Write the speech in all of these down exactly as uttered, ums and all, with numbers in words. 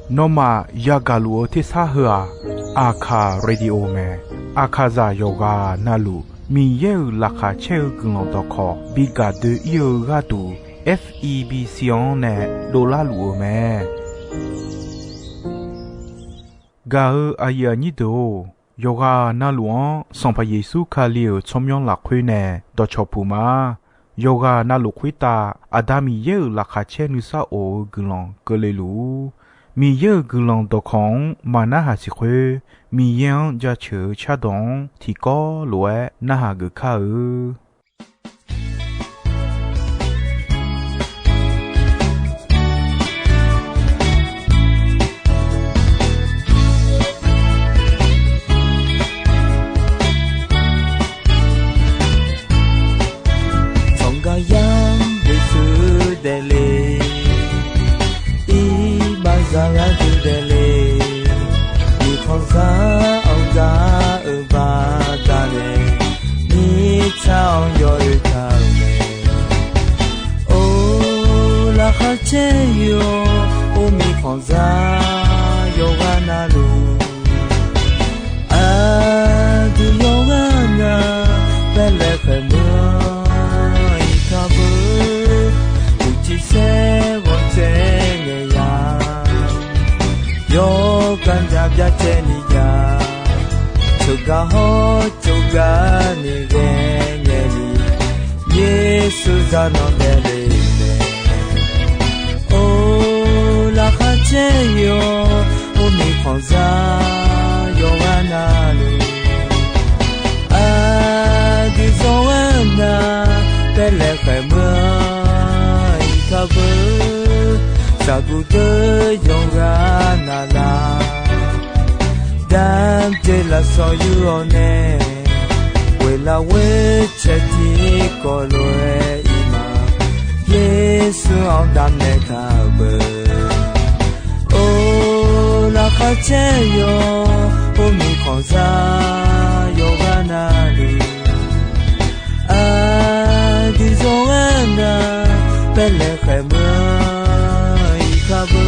Nawmaf yagaq luf-eu tersar heu-aq, Aqkaq Radio mae. Aqkaqzaq yawqghaq navluf Miqyaer-euq laqkhaq caer-eu guiqlanq dawqkawq bi gaq doe-ir-eu gharduq, F E B C-anr nae dovlar luf-eu mae. Gaq-eu aqyuif aqnyir deuq-or, yawqghaq navluf-anr Sanqpaq Yeqsur Kali-euq tsawrmyanr lafkhoer nae dawqcawq puq ma. Yawqghaq navluf khoertav Aqda Miqyaer-euq laqkhaq caer nuisar of-eu guiqlanq keuvle luf-ur. Miqyaer-euq guiqlanq dawqkawq-anr maqnarhaq siq khoer, Miqyaer-anr jaceuq-eu cardawq-anr tiqkawv lof-aer narhaq geuf kar-eu. Tsawrganr yar Yeqsur daefle, iqbaxzaq gharduq daefle, mirkhanqzaq-anr gar-eu baqdanae, mirtsaq-anr yawoe taq-euq mae. Or, laqkhaq caer-awr, or mirkhanqzaq yawqghaq navluf, aqdui yawqghaq nar, Baeqlaeqhaeq meuq-anr iqkar beu, uqcif saer ghawqtsaev ngaeq ya, yawqgar nya byacaevni ya, tsawrgaq hawr tsawrgaq ni ghae ngaeqni, Yeqsur zaq nanr daefle mae. Or, laqkhaq caer-awr, or mirkhanqzaq yawqghaq navluf, aqdui yawqghaq nar, Baeqlaeqhaeq meuq-anr iqkar beu, zaqguq deuq yawqghaq navluf, damdzer lafsawq yur-awr nae, ghoeqlaf ghoer cae tiqkawv lof-aer iqma, Yeqsur-anr damnaeq taq-euq beu. Or, laqkhaq caer-awr, or mirkhanqzaq yawqghaq navluf, aqdui yawqghaq nar, Baeqlaeqhaeq meuq-anr iqkar beu.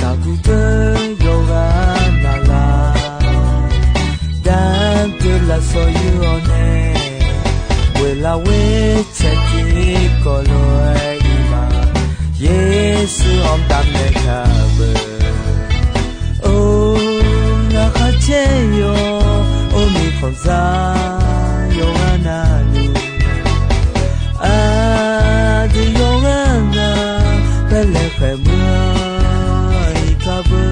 Zaqguq deuq yawqghaq navluf, damdzer lafsawq yur-awr nae, ghoeqlaf ghoer cae tiqkawv lof-aer iqma, Yeqsur-anr damnaeq taq-euq beu. Or, laqkhaq caer-awr, or mirkhanqzaq yawqghaq navluf, aqdui yawqghaq nar, Baeqlaeqhaeq meuq-anr iqkar beu.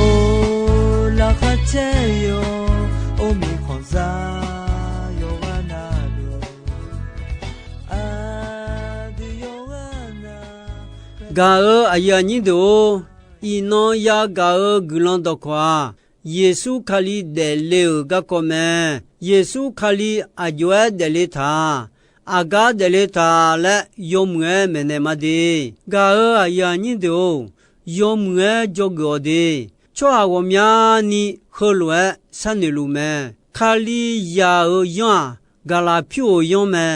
Or, laqkhaq caer-awr, or mirkhanqzaq yawqghaq navluf, aqdui yawqghaq nar, gaq-eu aqyuif aqnyir deuq-or, iqnan yagaq-eu guiqlanq dawqkawq-aq, Yeqsur Kali daefle-euq garkawv mae. Yeqsur Kali aqjox-aer daefle taq-a? Aqgar daefle taq laer yawmuiq-aer maeqnaeq ma de. Gaq-eu aqyuif aqnyir deuq-or, yawmuiq-aer dzawgeuf-awq de. Tsawrhaq ghawqmyani heulof-aer sharnoeq luf mae. Kalizaq-euq yanr-aq, gaqlaq pyur-euq yanr mae.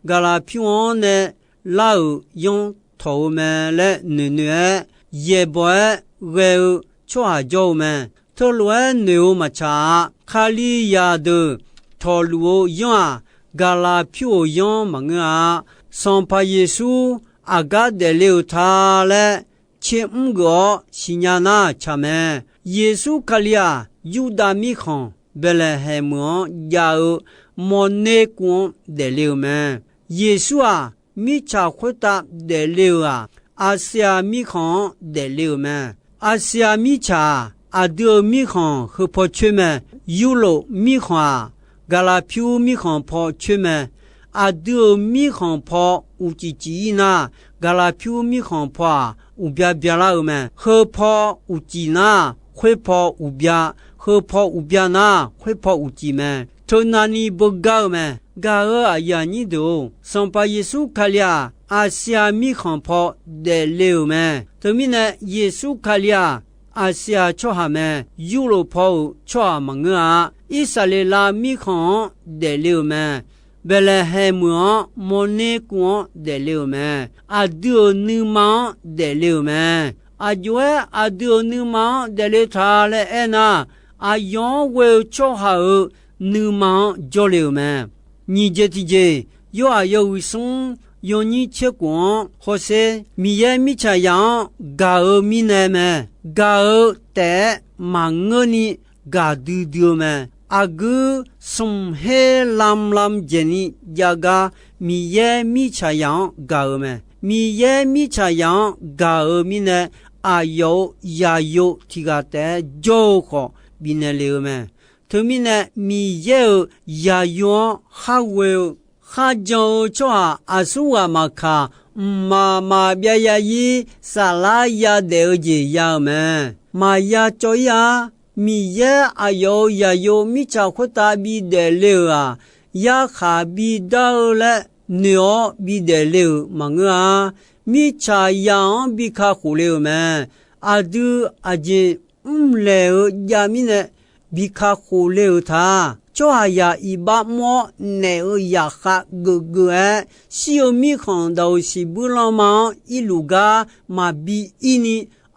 Gaqlaq pyur-anr nae lar-euq yanr tawq-eu mae laer noeqnoeq-aer, yaeqbawq-aer ghae-eu tsawrhaq jawr-eu mae. Teulof-aer noeq-eu maqtsaq-a. Kalizaq deuq tawqluf-eu yanr-aq, gaqlaq pyur-euq yanr maqngeur-a. Sanqpaq Yeqsur aqgar daefle-euq ta laer tser mr geuf-awr siqnya nar tsaq mae. Yeqsur Kali-aq, Yurdav mirkhanq Baeqlaeqhaeq meuq-anr jav-eu mawrner kuv-anr daefle-euq mae. Yeqsur-aq, mirtsaq khoertav daefle-euq-aq, Aqsiaq mirkhanq-anr daefle-euq mae. Aqsiaq mirtsaq-aq, aqdui-euq mirkhanq heu paw coer mae. Yurlof mirkhanq-aq, gaqlaq pyur mirkhanq paw coer mae. Aqdui-euq mirkhanq paw uqcif cif-ir nar, gaqlaq pyur mirkhanq paw-aq, uqbya byalar-eu mae. Heu paw uqcif nar, khoer paw uqbya, heu paw uqbya nar, khoer paw uqcif mae. Teunavni beugar-eu mae. Gaq-euq aqyuif aqnyir deuq-or, Sanqpaq Yeqsur Kali-aq, Aqsiaq mirkhanq paw daefle-euq mae. Teumirnae, Yeqsur Kali-aq, Aqsiaq tsawrhaq mae. Yurlof paw-euq tsawrhaq maqngeur-a. Irsaqleqlav mirkhanq-anr daefle-euq mae. Baeqlaeqhaeq meuq-anr mawrner kuv-anr daefle-euq mae. Aqdui-euq nuima-anr daefle-euq mae. Aqjox-aer aqdui-euq nuima-anr daefle ta laer aernar, aqyawf-anr ghoe-eu tsawrhaq-euq nuima-anr jawrle-euq mae. Nyiq jeq tiqjeq, yawhaq yawhuiq smr yawnyir tser khof-anr hawsher, Miqyaer mirtsaqzaq-anr gaq-eu mirnae mae. Gaq-eu taef-aer maqngeurni gaqdui dui-eu mae. Aqguir smq her lamlam dzaeqni jav gar Miqyaer mirtsaqzaq-anr gaq-eu mae. Miqyaer mirtsaqzaq-anr gaq-eu mirnae, aqyawf-euq zaqyo tiq ghaq taef-aer jawr-eu khawf bifnaeq lef-eu mae. Teumirnae, Miqyaer-euq zaqyo-anr khar ghoe-eu, kharjan-eu tsawrhaq aqsurghaq maqkaq, mqmaq maqbyav yarzir saflar yadaef-eu jeq ya-eu mae. Maqya cawv-ir-ar. Miqyaer aqyawf-euq zaqyo mirtsaq khoertav bidaef le-euq-aq, yarkhaq bidar-eu laer noeq-awr bidaef le-euq maqngeur-a. Mirtsaqzaq-anr bi kakhof le-euq mae. Aqdui aqjeq mrlaeq-eu jav mirnae bi kakhof le-euq ta. Tsawrhaqzaq iqbax mr-awr naef-eu zaqkhav geufgeuf-aer, shir-eu mirkhanq daq-euq siqbuir lanma-anr irluf gar maqbi ir ni,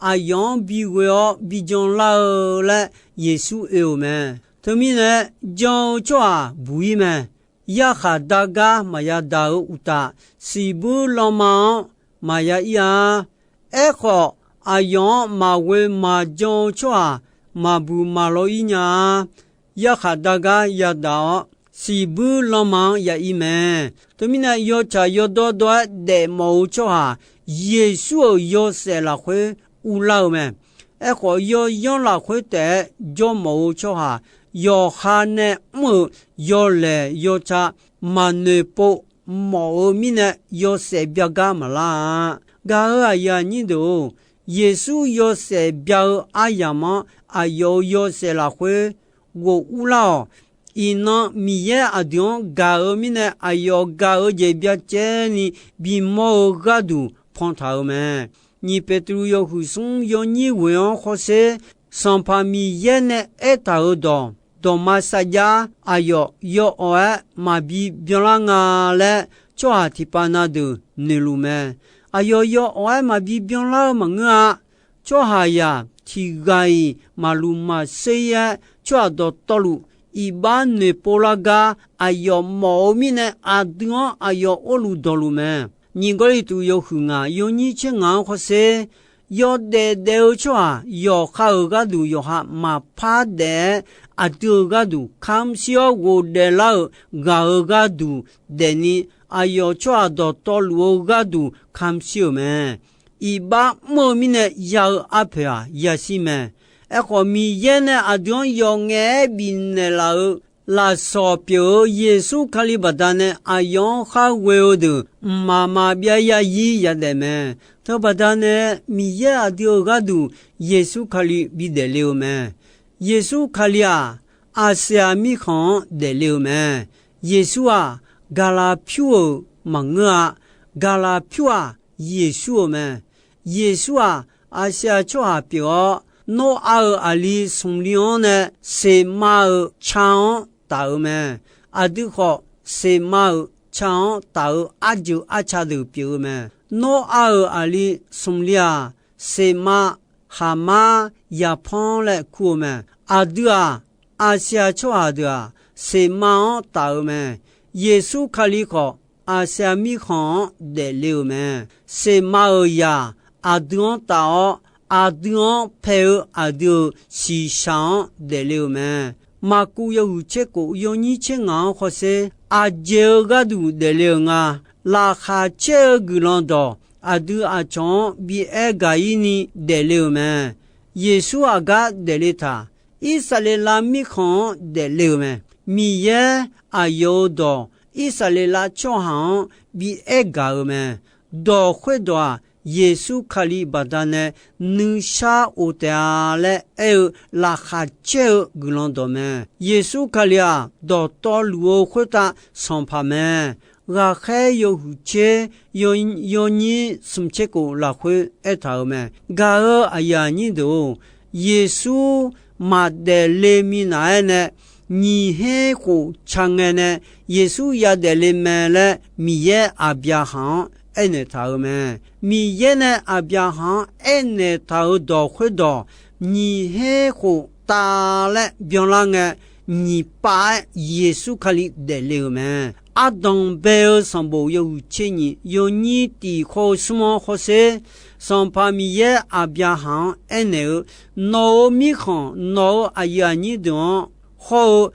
aqyawf-anr bighoe-awr bijan lar-eu laer Yeqsur oe-euq mae. Teumirnae, jan-eu tsawrhaq buq-ir mae. Yarkhaq dar gar maqya daq-eu uqtaf, siqbuir lanma-anr maqya ir-a. Aerkhawf, aqyawf-anr maqghoe maqjan-eu tsawrhaq maqbuq maqlaw-ir nya-a. Yarkhaq dar gar yadaq-awr, siqbuir lanma-anr ya ir mae. Teumirnae, yawtsaq yawdawr dawr-aer daefmawf-eu tsawrhaq, Yeqsur-euq yawshaef lafkhoer urlar-eu mae. Aerkhawf, yawyanr lafkhoer taef-aer jawrmawf-eu tsawrhaq, yawqha nae mr-euq yawlaeq yawtsaq maqnoeq pov mawf-eu mirnae, yawshaef byagar maqlar-a. Gaq-euq aqyuif aqnyir deuq-or, Yeqsur yawshaef bya-eu aryamq-anr aqyawf-euq yawshaef lafkhoer ghof urlar-awq. Iqnan Miqyaer aqdui-anr gaq-eu mirnae, aqyawf gaq-eu jeq byacaevni bimawr-eu gharduq pantaq-euq mae. Nyiq Beqtuvluv yawhuiq smr yawnyir ghoeq-anr hawsher, Sanqpaq Miqyaer nae aertaq-euq dawq dawqma sarjax aqyawf yawawq-aer maqbi byanlar nga laer, tsawrhaq tiqpav na deuq noeqluf mae. Aqyawf yawawq-aer maqbi byanlar-eu maqngeur-a. Tsawrhaqzaq tiq ghaq-iq maqluq maqsher-ir-aer, tsawrhaq dawqtawvluf iqbax noeqpov lar gar aqyawf mawf-eu mirnae, aqdui-anr aqyawf orluf dawqluf mae. Nyiq Gawrliqtu yawhuiq ngaq yawnyir tser ngaq-anr hawsher, yawdaef daef-eu tsawrhaq yawqha-euq gharduq yawqha maqpar daef-aer, aqdui-euq gharduq kamq shir-awr ghofdaef lar-euq ghaq-euq gharduq daefni, aqyawf tsawrhaq dawqtawvluf-eu gharduq kamq shir-euq mae. Iqbax mr-eu mirnae ya-eu arpoeq-aq yashir mae. Aerkhawf, Miqyaer nae aqdui-anr yawf ngaef-aer bifnaeq laf-eu lafsawq pyeuf-eu Yeqsur Kali baqdanae aqyawf-anr khar ghoe-eu deuq mqmaq maqbyav yarzir yadaef mae. Teubaqda nae Miqyaer aqdui-euq gharduq Yeqsur Kali bidaef le-eu mae. Yeqsur Kali-aq, Aqsiaq mirkhanq-anr daefle-eu mae. Yeqsur-aq, gaqlaq pyur-euq maqngeur-a. Gaqlaq pyur-aq, Yeqsur-euq mae. Yeqsur-aq, Aqsiaq tsawrhaq pyeuf-awr, Noraq-euq aqli smqli-anr nae Seqmav-euq ca-anr taf-eu mae. Aqdui khawf, Seqmav-euq ca-anr taf-eu arjeuq arca deuq pyeuf-eu mae. Noraq-euq aqli smqli-aq, Seqmav, Haqmar, Yaqpanr laer kur-eu mae. Aqdui-aq, Aqsiaq tsawrhaq deuq-aq, Seqmav-anr taf-eu mae. Yeqsur Kali khawf, Aqsiaq mirkhanq-anr daefle-euq mae. Seqmav-euq zaq aqdui-anr taf-awr, aqdui-anr pae-eu aqdui-euq shiqshaq-anr daefle-euq mae. Maqkuv yawhuiq tser kof yawnyir tser ngaq-anr hawsher, aqjeq-eu gharduq daefle-euq nga. Laqkhaq caer-eu guiqlanq dawq aqdui aqcawq-anr bi aer gaq-ir ni daefle-euq mae. Yeqsur aqgar daefle taq, Irsaqleqlav mirkhanq-anr daefle-euq mae. Miqyaer aqyawf-euq dawq Irsaqleqlav tsawrhaq-anr bi aer gaq-eu mae. Dawq khoerdawq-aq, Yeqsur Kali baqdanae nuishar of taef-a laer aer-eu laqkhaq caer-eu guiqlanq dawq mae. Yeqsur Kali-aq, dawqtawvluf-eu khoertav sanqpaq mae. Ghaqkhaer yawhuiq tser, yawnyir smq tser kof lafkhoer aertaq-euq mae. Gaq-eu aqyuif aqnyir deuq-or, Yeqsur maqdaef le minav-aer nae, nyiq her khof ca ngae nae Yeqsur yadaef le mae laer Miqyaer Aqbyaqhaq-anr aernaeq taq-euq mae. Miqyaer nae Aqbyaqhaq-anr aernaeq taq-euq dawq khoerdawq, nyiq her khof tav laer byanlar ngae, nyiq pav-aer Yeqsur Kali daefle-euq mae. Ardanq bae-eu sanqbof yawhuiq tser nyiq yawnyir tiq khawr-eu smr-anr hawsher, Sanqpaq Miqyaer Aqbyaqhaq-anr aernaeq-eu, nawq-euq mirkhanq, nawq-euq aqyuif aqnyir deuq-anr hawr-eu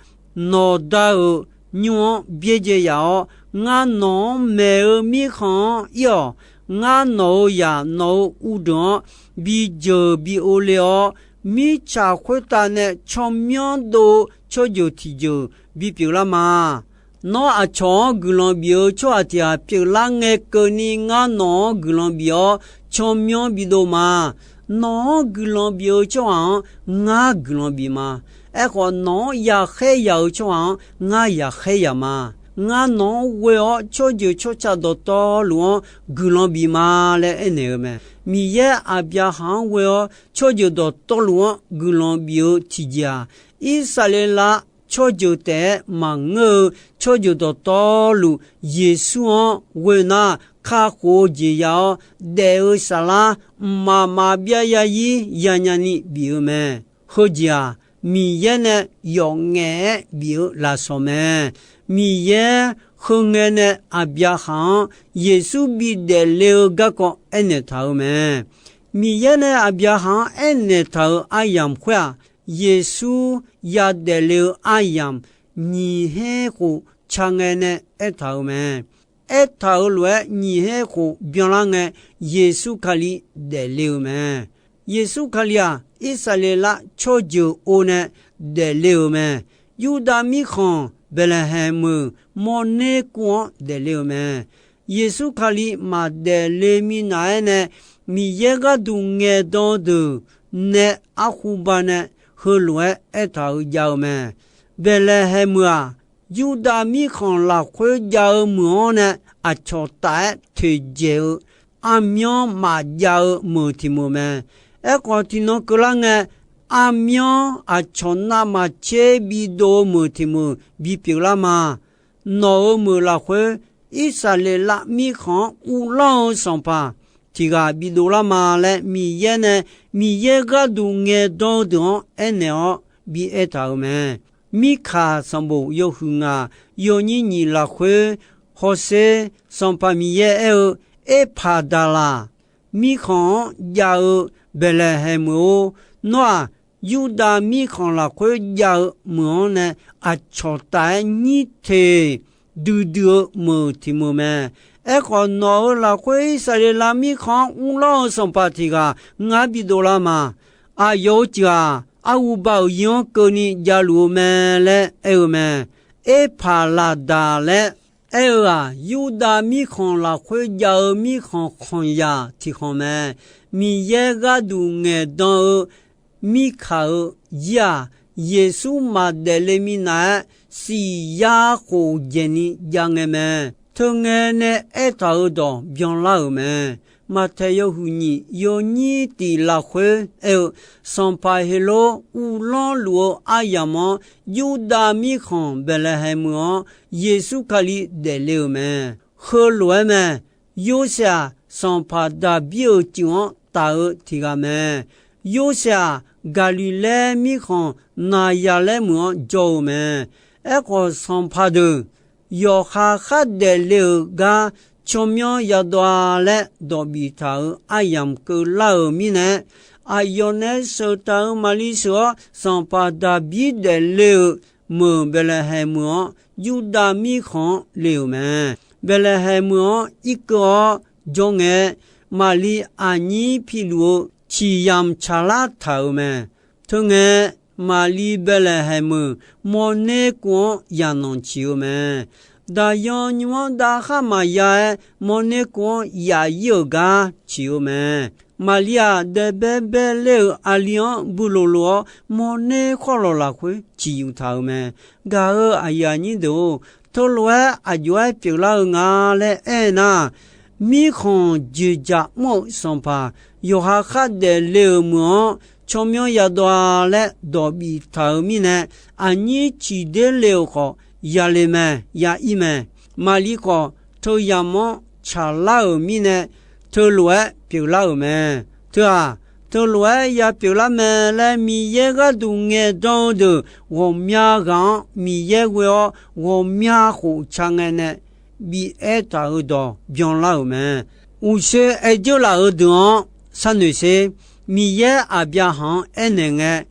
nawqda-euq nymr-anr byaerdzae yaf-awr, ngar nawq-anr maeq-eu mirkhanq-anr ir-awq. Ngar nawq-euq zaq nawq-euq uvdeuq-anr bi jeuq bi ov le-awr, mirtsaq khoertav nae tsawrmyanr dov-eu tsawrjeuq tiqjeuq bipyeuf lar ma. Nawr aqcawq-anr guiqlanq bif-eu tsawrhaq tiq ghaq pyeuflar ngae keuvni, ngar nawq-anr guiqlanq bif-awr tsawrmyanr bidov ma. Nawq-anr guiqlanq bif-eu tsawrhaq-anr ngar guiqlanq bif ma. Aerkhawf, nawq-anr yaqkhaer yaq-eu tsawrhaq-anr ngar yaqkhaer yaq ma. Ngar nawq-anr ghoe-awr tsawrjeuq tsawrca dawqtawvluf-anr guiqlanq bif ma laer aernaeq-eu mae. Miqyaer Aqbyaqhaq-anr ghoe-awr tsawrjeuq dawqtawvluf-anr guiqlanq bif-eu tiqjeq-aq, Irsaqleqlav tsawrjeuq taef-aer maqngeur-eu tsawrjeuq dawqtawvluf Yeqsur-anr ghoe nar, kakhof-eu jeq ya-awr, daef-eu saflar mqmaq maqbyav yazir yanya ni bif-eu mae. Heujeq-aq, Miqyaer nae yawf ngaef-aer bif-eu lafsawq mae. Miqyaer heu ngae nae Aqbyaqhaq-anr Yeqsur bidaef le-eu garkawv aernaeq taq-eu mae. Miqyaer nae Aqbyaqhaq-anr aernaeq taq-euq aryamq khoer-aq, Yeqsur yadaef le-eu aryamq nyiq her khof ca ngae nae aertaq-euq mae. Aertaq-euq lof-aer nyiq her khof byanlar ngae, Yeqsur Kali daefle-euq mae. Yeqsur Kali-aq, Irsaqleqlav tsawrjeuq o nae daefle-euq mae. Yurdav mirkhanq Baeqlaeqhaeq meuq mawrner kuv-anr daefle-euq mae. Yeqsur Kali maqdaef le minav-aer nae, Miqyaer gharduq ngaeqdan-eu deuq nae arhuba nae heulof-aer aertaq-euq jav-eu mae. Baeqlaeqhaeq meuq-aq, Yurdav mirkhanq lafkhoer jav-eu meuq-anr nae aqcawq taf-aer toeqdzaeq-eu armyanr maqjav-eu meuq tiq meuq mae. Aerkhawf, tiqnan keuvlar ngae, armyanr aqcawq navmaqtser bidov-eu meuq tiq meuq bipyeuf lar ma. Nawq-euq meuq lafkhoer Irsaqleqlav mirkhanq-anr uvlanr-eu sanqpaq tiq ghaq bidov lar ma laer Miqyaer nae Miqyaer gharduq ngaeqdan-eu deuq-anr aernaeq-awr bi aertaq-euq mae. Mirkaq sanqbof yawhuiq ngaq yawnyir nyiq lafkhoer hawsher, Sanqpaq Miqyaer aer-eu, Erpaqdaqlaq mirkhanq-anr jav-eu Baeqlaeqhaeq meuq-or, nawr-aq, Yurdav mirkhanq lafkhoer jav-eu meuq-anr nae aqcawq taf-aer nyir teq duidui-eu meuq tiq meuq mae. Aerkhawf, nawq-euq lafkhoer Irsaqleqlav mirkhanq-anr uvlanr-eu sanqpaq tiq ghaq ngar bidov lar ma. Aqyawf-euq ceuq-aq, arhuba-euq yir-anr keuvni javluf-eu mae laer aer-eu mae. Erpaqlaqdaq laer aer-eu-aq, Yurdav mirkhanq lafkhoer jav-eu mirkhanq khanqzaq tiq khanq mae. Miqyaer gharduq ngaeqdan-eu Mirkaq-euq yir-aq, Yeqsur maqdaef le minav-aer siq yar khof dzaeqni jav ngae mae. Teungae nae aertaq-euq dawq byanlar-euq mae. Maqtaeq yawhuiq nyiq yawnyir tiq lafkhoer aer-eu, Sanqpaq Heqlor uvlanr luf-eu aryamq-anr, Yurdav mirkhanq Baeqlaeqhaeq meuq-anr Yeqsur Kali daefle-euq mae. Heulof-aer mae. Yorsaev-aq, sanqpaq Daqbir-euq tsuif-anr taf-eu tiq ghaq mae. Yorsaev-aq, Gaqliqlaer mirkhanq Naqzaqlaer meuq-anr jawr-eu mae. Aerkhawf, sanqpaq deuq yawqha khardaef le-euq gar tsawrmyanr yadawv-a laer dawq biftaq-euq aryamq keuvlar-euq mirnae, aqyawf nae sheuq taq-euq Maqli sheuq-awr, sanqpaq Daqbir daefle-euq meuq Baeqlaeqhaeq meuq-anr Yurdav mirkhanq-anr le-euq mae. Baeqlaeqhaeq meuq-anr irkeuv-awr jawr ngae, Maqli aqnyir piluf-eu ciqyamq tsaqlar taq-euq mae. Teungae, Maqli Baeqlaeqhaeq meuq mawrner kuv-anr yaqnanq ciq-eu mae. Daqyan nymr-anr dav khar maqya-aer, mawrner kuv-anr yaf ir-euq gar ciq-eu mae. Maqli-aq, daebae bae ler-euq aqli-anr bulof lof-awr, mawrner khawrlawq lafkhoer ciq yuf taq-euq mae. Gaq-euq aqyuif aqnyir deuq-or, teulof-aer aqjox-aer pyeuflar-eu nga laer aernar, mirkhanq dzoeqdzaq mr-eu sanqpaq, yawqha khardaef le-euq meuq-anr tsawrmyanr yadawv-a laer dawq biftaq-euq mirnae, aqnyir ciqder le-euq khawf, yale mae, ya ir mae. Maqli khawf, teuyamq-anr tsaqlar-euq mirnae, teulof-aer pyeuflar-euq mae. Teu-aq, teulof-aer ya pyeuflar mae laer Miqyaer gharduq ngaeqdan-eu deuq ghawqmya ghaq-anr Miqyaer ghoe-awr, ghawqmya khof ca ngae nae bi aertaq-euq dawq byanlar-euq mae. Uqshoe aer dzeur laf-euq deuq-anr sharnoeq sher. Miqyaer Aqbyaqhaq-anr aernaeq ngae,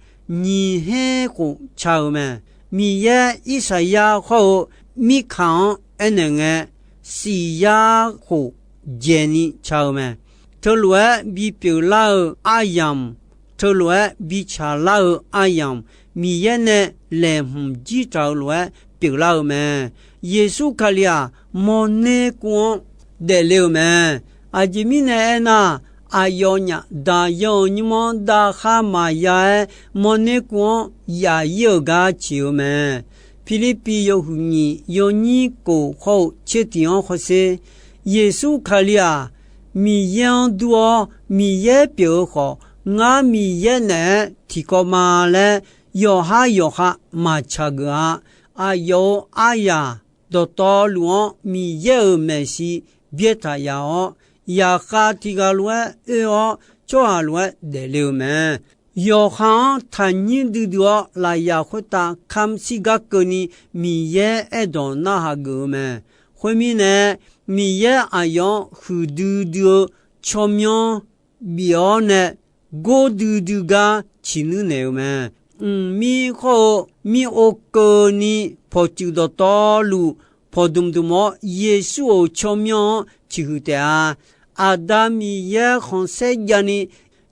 nyiq her khof ca-eu mae. Miqyaer Irsaqyar hawr-eu Mirkaq-anr aernaeq ngae, siq yar khof dzaeqni ca-eu mae. Teulof-aer bipyeuf lar-eu aryamq, teulof-aer bitsaq lar-eu aryamq, Miqyaer nae laeqhmq jir taq-eu lof-aer pyeuflar-eu mae. Yeqsur Kali-aq, mawrner kuv-anr daefle-euq mae. Aqjeq mirnae aernar, aqyawfnyaf daqyan-euq nymr-anr dav khar maqya-aer, mawrner kuv-anr yaf ir-euq gar ciq-eu mae. Pirlirpiv yawhuiq nyiq yawnyir kof hawr-eu tser tiq-anr hawsher. Yeqsur Kali-aq, Miqyaer-anr dur-awr Miqyaer pyeuf-eu khawf, ngar Miqyaer naeq-aer tiqkawv ma laer, yawqhar yawqha maqtsaq geuf-a. Aqyawf-euq aryaq dawqtawvluf-anr Miqyaer-euq maeqshi byaertaq yaf-awr, yaqkhav tiq ghaq lof-aer oe-awr, tsawrhaq lof-aer daefle-eu mae. Yawqha-anr taqnyir duidui-awr, lafyaq khoertav kamq shirgar keuvni Miqyaer aerdawq narhaq geuf-eu mae. Khoermirnae, Miqyaer aqyawf-anr huiqdui dui-eu tsawrmyanr bif-awr nae gordui dui gar ciqnuir naeq-eu mae. Mqmir hawr-eu mir ov keuvni pawqtsuif dawqtawvluf pawqdmq dmq-awr, Yeqsur-euq tsawrmyanr-anr ciqhuiq taef-a. Aqda Miqyaer khanqsaer javni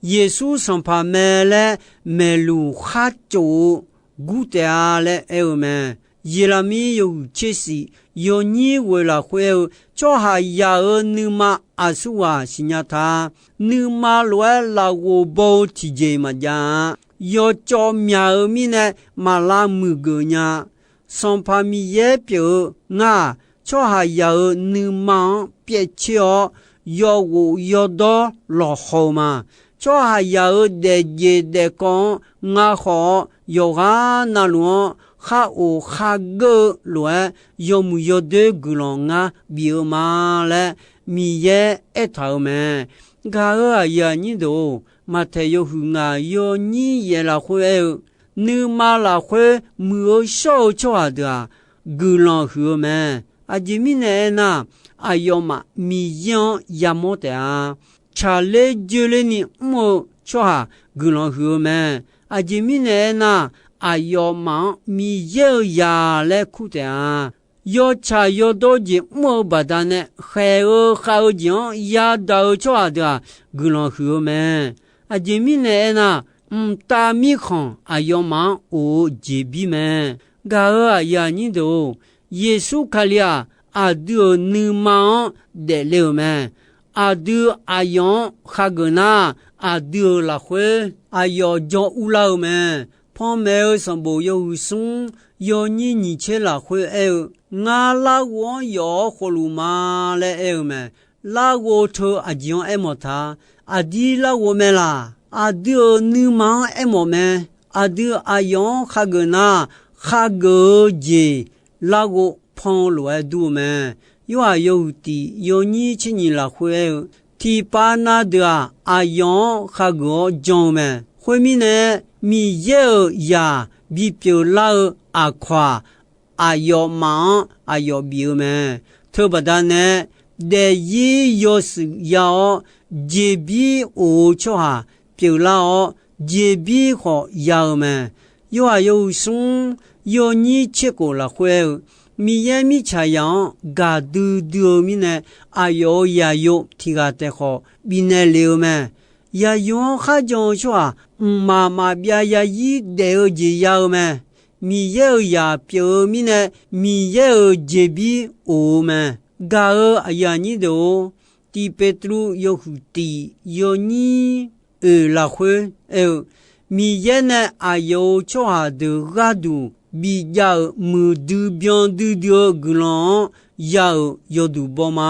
Yeqsur Sanqpaq mae laer maeqluq khar tsof-eu gur taef-a laer aer-eu mae. Yeqlaqmir yawhuiq tser shif yawnyir ghoeq lafkhoer aer-eu, tsawrhaqzaq-euq nuima aqsurghaq siqnya ta. Nuima lof-aer lafghof baw-eu tiqjeq maqjav-a. Yawcawv myaq-eu mirnae maq lavmuiq geuf nya. Sanqpaq Miqyaer pyeuf-eu ngar-aq, tsawrhaqzaq-euq nuima-anr pyaev tser-awr, yawghof yawdawr lawqhaw-eu ma. Tsawrhaqzaq-euq daefjeq daefkawv-anr ngar khawf-awr, yawqghaq navluf-anr khar of khar geur-eu lof-aer, yawmuiq yawdoer guiqlanq ngar bif-eu ma laer Miqyaer aertaq-euq mae. Gaq-euq aqyuif aqnyir deuq-or, Maqtaeq yawhuiq ngaq yawnyir yaef lafkhoer aer-eu, nuima lafkhoer muiq-eu shawr-eu tsawrhaq deuq-aq, guiqlanq huiq-eu mae. Aqjeq mirnae aernar, aqyawfmaf Miqyaer-anr yamawr taef-a. Tsaqler joerlerni mr-eu tsawrhaq guiqlanq huiq-eu mae. Aqjeq mirnae aernar, aqyawfmaf-anr Miqyaer-euq zaq laer kur taef-a. Yawtsaq yawdawr jeq mr-eu baqdanae, khaeq-eu khav-eu jeq-anr yadaq-eu tsawrhaq deuq-aq, guiqlanq huiq-eu mae. Aqjeq mirnae aernar, mqtav mirkhanq aqyawfmaf-anr of-eu jeqbir mae. Gaq-euq aqyuif aqnyir deuq-or, Yeqsur Kali-aq, aqdui-euq nuima-anr daefle-euq mae. Aqdui aqyawf-anr khageuf nar, aqdui-euq lafkhoer aqyawf jawr urlar-eu mae. Panmaeq-eu sanqbof yawhuiq smr yawnyir nyiq tser lafkhoer aer-eu, ngar larghov-anr yawf-awr khofluf ma laer aer-eu mae. Larghov teu aqjeq-anr aermawf ta. Aqdir larghov mae laq? Aqdui-euq nuima-anr aermawf mae. Aqdui aqyawf-anr khageuf nar, khageuf-eu jeq larghov pan-eu lof-aer dur-eu mae. Yorhaq yawhuiq tiq yawnyir tser nyiq lafkhoer aer-eu, tiqpav na deuq-aq, aqyawf-anr khageuf-awr jan-eu mae. Khoermirnae, Miqyaer-euq zaq bipyeuf lar-eu aqkawq-aq, aqyawfmaf-anr aqyawf bif-eu mae. Teubaqda nae, daefzir yawshuif ya-awr, jeqbir of-eu tsawrhaq pyeuflar-awr, jeqbir khawf ya-eu mae. Yorhaq yawhuiq smr yawnyir tser khof lafkhoer aer-eu, Miqyaer mirtsaqzaq-anr gaqdui dui-eu mirnae, aqyawf-euq zaqyo tiq ghaq taef khawf bifnaeq lef-eu mae. Zaqyo-anr kharjan-eu tsawrhaq mqmaq maqbyav yazir daef-eu jeq ya-eu mae. Miqyaer-euq zaq pyeuf-eu mirnae, Miqyaer-euq jeqbir of-eu mae. Gaq-eu aqyuif aqnyir deuq-or, Tiq Peqtruv yawhuiq tiq yawnyir oeq lafkhoer aer-eu, Miqyaer nae aqyawf-euq tsawrhaq deuq gharduq bijav-euq muiqdui byan duidui-eu guiqlanq-anr ya-euq yawduq baw ma.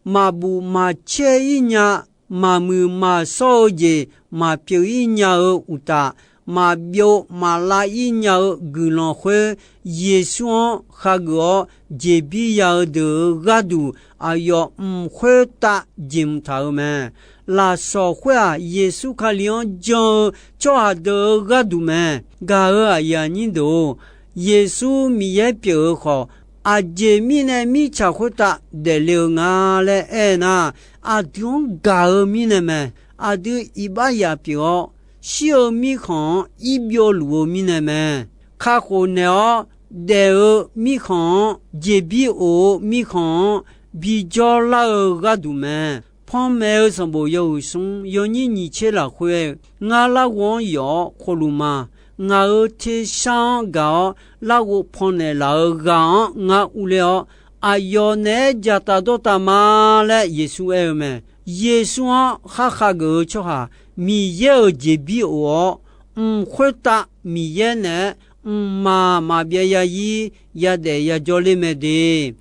Maqbuf maqcaer-ir nya, maqmuiq maqshawr-eu jeq maqpyeuf-ir nya-eu uqtaf, maqbyov maqlav-ir nya-eu guiqlanq khoer, Yeqsur-anr khageuf-awr jeqbir ya-eu deuq-euq gharduq, aqyawf mq khoertav jeqhmq taq-euq mae. Lafsawq khoer-aq, Yeqsur Kali-anr jan-eu tsawrhaq deuq-euq gharduq mae. Gaq-eu aqyuif aqnyir deuq-or, Yeqsur Miqyaer pyeuf-eu khawf, aqjeq mirnae mirtsaq khoertav daefle-eu nga laer aer nar, aqdui-anr gaq-eu mirnae mae. Aqdui iqbax yaf pyeuf-awr, shir-eu mirkhanq-anr ir byovluf-eu mirnae mae. Kakhof naeq-awr daef-eu mirkhanq-anr, jeqbir of-eu mirkhanq-anr bijawr lar-eu gharduq mae. Panmaeq-eu sanqbof yawhuiq smr yawnyir nyiq tser lafkhoer-eu, Ngar larghov-anr yawf-awr khofluf ma. Ngaq-euq tersar-anr gaq-awr larghov pannaeq laf-eu ghaq-anr ngar urler-awr, aqyawf naeq-aer dzaqtaf dawrtaf ma laer Yeqsur aer-eu mae. Yeqsur-anr khar khageuf-eu tsawrhaq, Miqyaer-euq jeqbir of-awr, mq khoertav Miqyaer naeq-aer mqmaq maqbyav yazir yadaef yajawr ler mae de.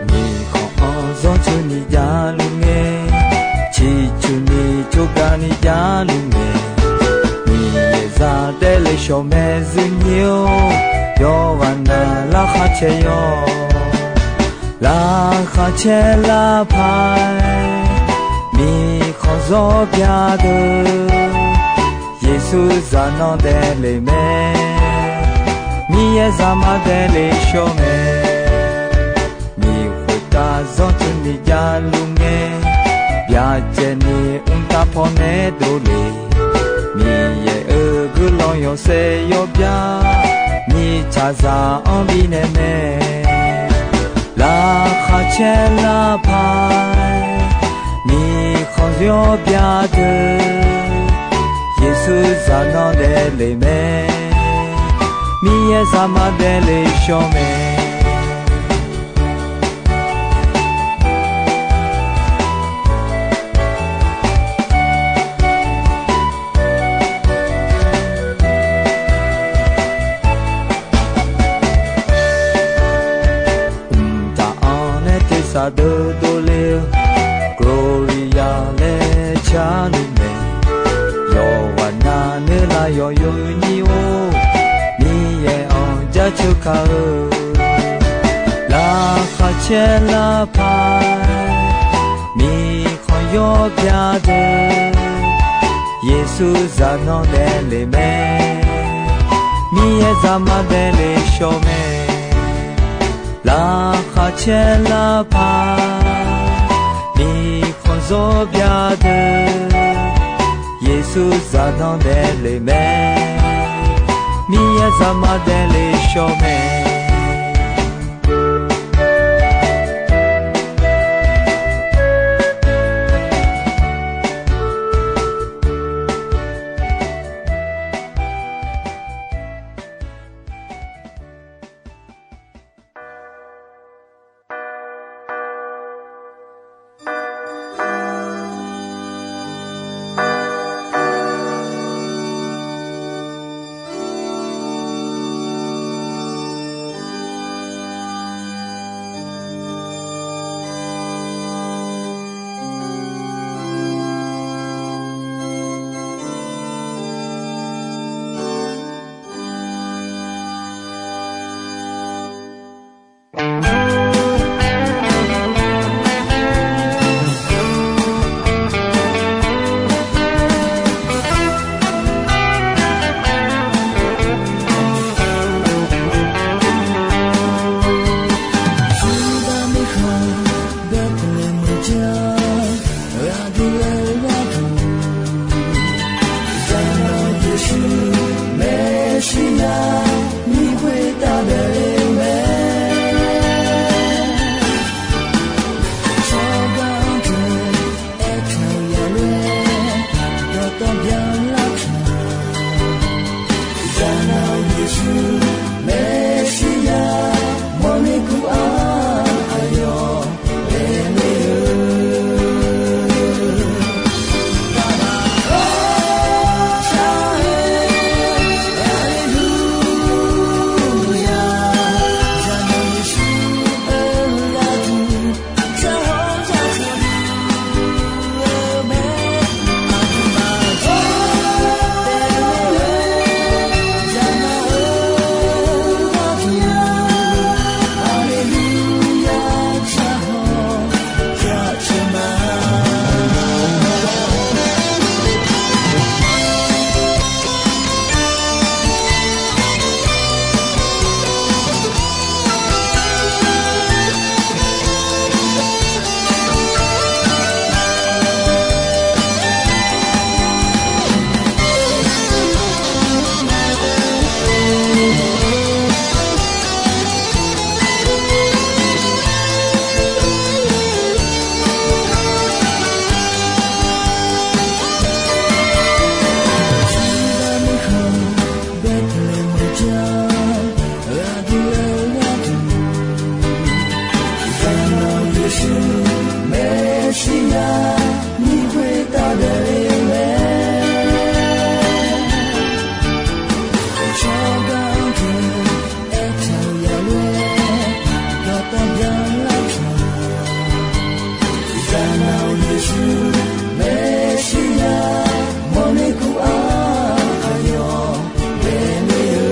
Nyiq khanq-anr zanrcuf ni javluf ngae, ciqcuf ni tsovgar ni javluf ngae, Miqyaer zaq daefle shawq mae zuir nyir-or, yawqghaq nav larkhaq caer yawr. Larkhaq caer larpaq-aer, miqkhanq zawr byadeuq, Yeqsur zaq nanr daefle mae. Miqyaer zaqmar daefle shawr mae. Miqkhoeq tav zanrcuf ni javluf ngae, byacaevni mqtav pawnae dovle. Miqyaer-euq guiqlanq yawshaef yawbya, mirtsaqzaq-anr bifnaeq mae. Larkhaq caer larpaq-aer, miqkhanq zawr byadeuq, Yeqsur zaq nanr daefle mae. Miqyaer zaqmar daefle shawr mae. Mqtav-anr nae tersaq deuq dovle-eu, Gloria laer carluf mae. Yawqghaq nav nuilar yawqyo nyir-or, Miqyaer-anr jaceuq kaq-eu. Larkhaq caer larpaq-aer, miqkhanq yawr byadeuq, Yeqsur zaq nanr daefle mae. Miqyaer zaqmar daefle shawr mae. Larkhaq caer larpaq, miqkhanq zawr byadeuq, Yeqsur zaq nanr daefle mae. Miqyaer zaqmar daefle shawr mae. Yeqsur Meqsirya ni khoertav daefle mae. Tsawrganr deuq aertaq-eu yalof-aer dawqtawv byanlar pyeuf-a. Zaqnaq-euq Yeqsur Meqsirya mawrner kur-aq, aqyawf daefle-eu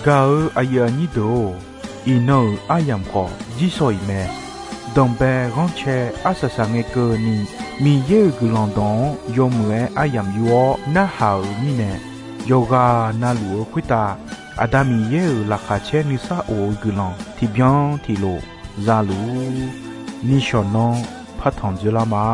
Gaq-euq aqyuif aqnyir deuq-or, iqnan-euq aryamq khawf jirshaw-iq mae. Danqbae ghanrcae arsaq saqngae keuvni, Miqyaer-euq guiqlanq dawq-anr yawmuiq-aer aryamq yur-awr narhaq-euq mirnae, yawqghaq navluf-eu khoertav Aqda Miqyaer-euq laqkhaq caer nuisar of-eu guiqlanq tiqbyan tiqlof zaluf-ur. Nishawq nanr partanq dzeurlar ma.